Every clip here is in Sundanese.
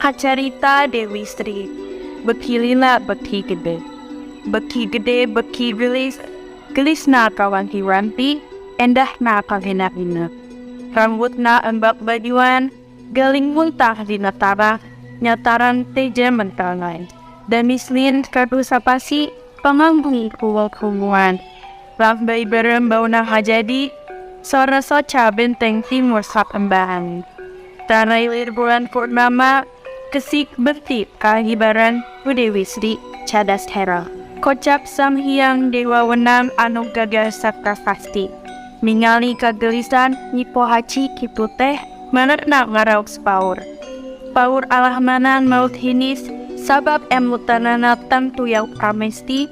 Kacarita Dewi Sri. Beuki lila beuki gede. Beuki gede beuki geulis, geulisna kawanti-wanti, endahna kahina-hina. Rambutna embak bajuan, galing muntah dina tarah, nyataran teja mentangan. Damislin kadu sapasi, panganggung kuwal-kumuan. Lambai beureum bauna hajadi, sora soca benteng timur satembahan. Tarai lir bulan purnama, kesik bertip kahibaran ku Dewi Sri cadas hera. Kocap Sang Hyang Dewa Wenang anu gagah sakta sakti. Ningali kageulisan Nyi Pohaci kitu teh manehna ngaraos paur. Paur alahmanan maut hinis sabab emutanana tangtu pramesti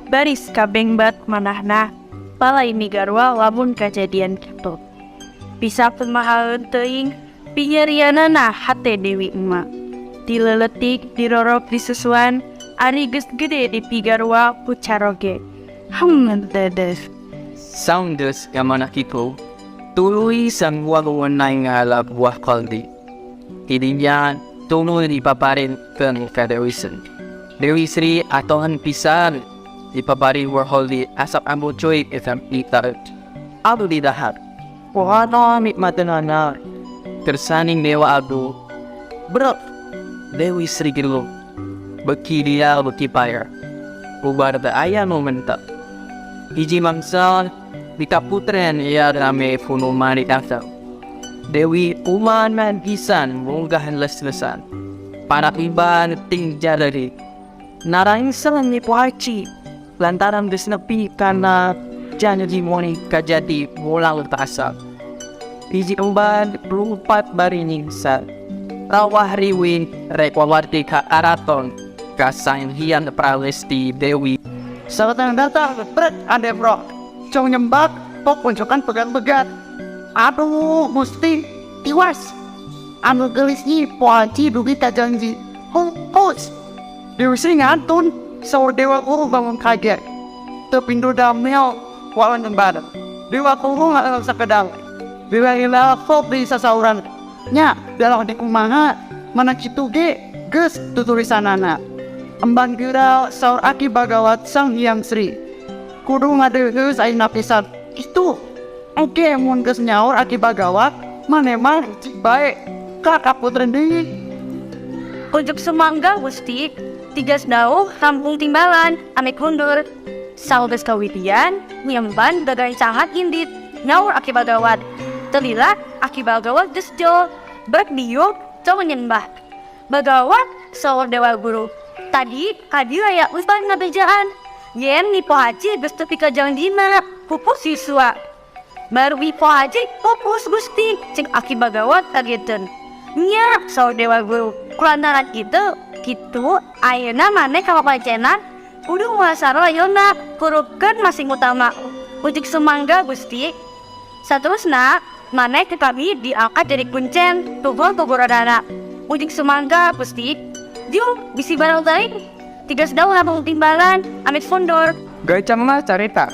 baris kabengbat manahna palai migarwa lamun kajadian kitu. Bisa kumahaeun teuing pinyerianana hate Dewi Ema. Ti leuletik dirorok disusuan, ari geus gede dipigarwa ku caroge. Dedes. Saunggeus ngamana kitu, tuluy sang waluwanay ngala buah kaldi. Tidinya tuluy dipaparinkeun ka Dewi Sri. Dewi Sri atohan pisan dipaparin warholdi asap ambucuy isam ita. Anu didahar. Kuhana nikmatanana. Kersaning Dewa Abu. Bro, Dewi Sri gitu. Beuki dia beuki payah. Ubar teu aya nu mentep. Hiji mangsa di kaputren ya rame punu mari. Dewi uman man pisan munggah les-lesan. Para iban ting jalari. Naraingsan ni Pohaci lantaran geus nepi kana janji moni Kajadi mulang tasa. Hiji emban lumpat bari nyingsa. Rawah riwi rek wawarti ka araton ka Sang Hyang Prawesti Dewi. Selamat yang datang, bret ade bro. Cong nyembak, pok unjukan pegat-pegat. Aduh, mesti tiwas. Anu geulis Nyi Pohaci dugi ka janji. Humpus. Dewi Sri ngantun, saur Dewa Guru bangun kaget. Teu pindo damel walan badan. Dewa Guru nggak sakedang. Lila-lila kok di sasauran. Nya, dalam di kumaha, mana kitu ge, geus tutulisanana. Emban geura saur Aki Bagawat Sang Hyang Sri. Kudu ngadeuheus ayeuna pisan. Itu. Oke, mun geus nyaur Aki Bagawat, maneh mah cik bae. Ka kaputren deui. Unjuk sumangga, Gusti. Tigas dauh rampung timbalan, amit mundur. Saunggeus kawidian, nyemban gagancangan indit, nyaur Aki Bagawat. Teu lila Aki Bagawat geus jol, bek diuk tong nyembah. "Bagawat," saur Dewa Guru. "Tadi kadieu aya uban ngabejaan. Yen Nyi Pohaci geus tepi ka jangjina, pupus yuswa." "Baru Nyi Pohaci pupus, Gusti," cek Aki Bagawat kagetan. "Nya," saur Dewa Guru. "Kulantaran kitu ayeuna maneh ka papancenan kudu nguasana layonna, kurupkeun masing utama." "Ujuk sumangga, Gusti." "Saterusna maneh ke kami diangkat jadi kuncen tugur tuguradana." "Ujuk sumangga, Gusti." "Jung, bisi barang teuing. Tigas dauh rampung timbalan, amit mundur." Gancangna carita.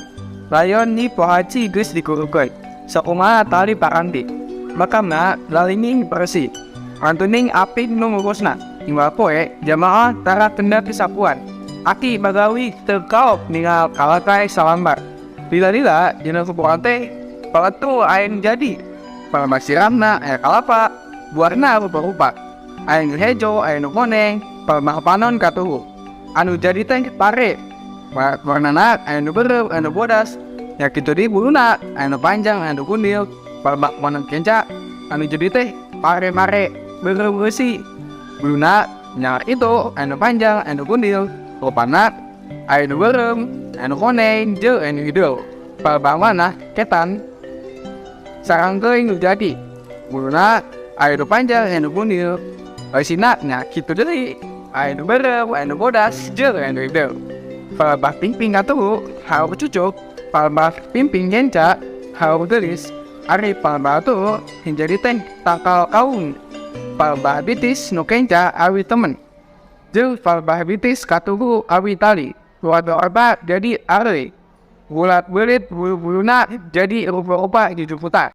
Layon Nyi Pohaci geus dikurukeun. Sakumaha tali paranti. Makamna lalining bersih. Antuning apik nu ngurusna. Unggal poe jamaah tara tenda pisapuan. Aki Bagawi teu kaop ningal kalakay salambar. Lila-lila dina kuburan teh paletu aya nu jadi. Palebah siramna aya kalapa, buahna rupa-rupa. Aya nu hejo, aya nu koneng, palebah panon katuhu. Anu jadi teh pare. Warnana aya nu beureum, aya nu bodas. Ya kitu deui buluna, aya nu panjang, aya nu gundil, palebah panon kenca. Anu jadi teh pare-pare beureum eusi. Buluna nya itu aya nu panjang, aya nu gundil, rupana aya nu beureum, aya nu koneng, jeung aya nu hideung. Palebah manah ketan. Sarangkeuy nu jadi. Buluna aya nu panjang, aya nu gundil. Eusina nya kitu deui. Aya nu beureum, aya nu bodas, jeung aya nu hideung. Palebah pingping katuhu haur cucuk, palebah pingping kenca haur geulis. Ari palebah tuhu jadi teh tangkal kaung. Palebah bitis nu kenca awi temen. Jeung palebah bitis katuhu awi tali. Rupa jadi areuy. Bulat-belit bulu-buluna jadi rupa-rupa jujuputan.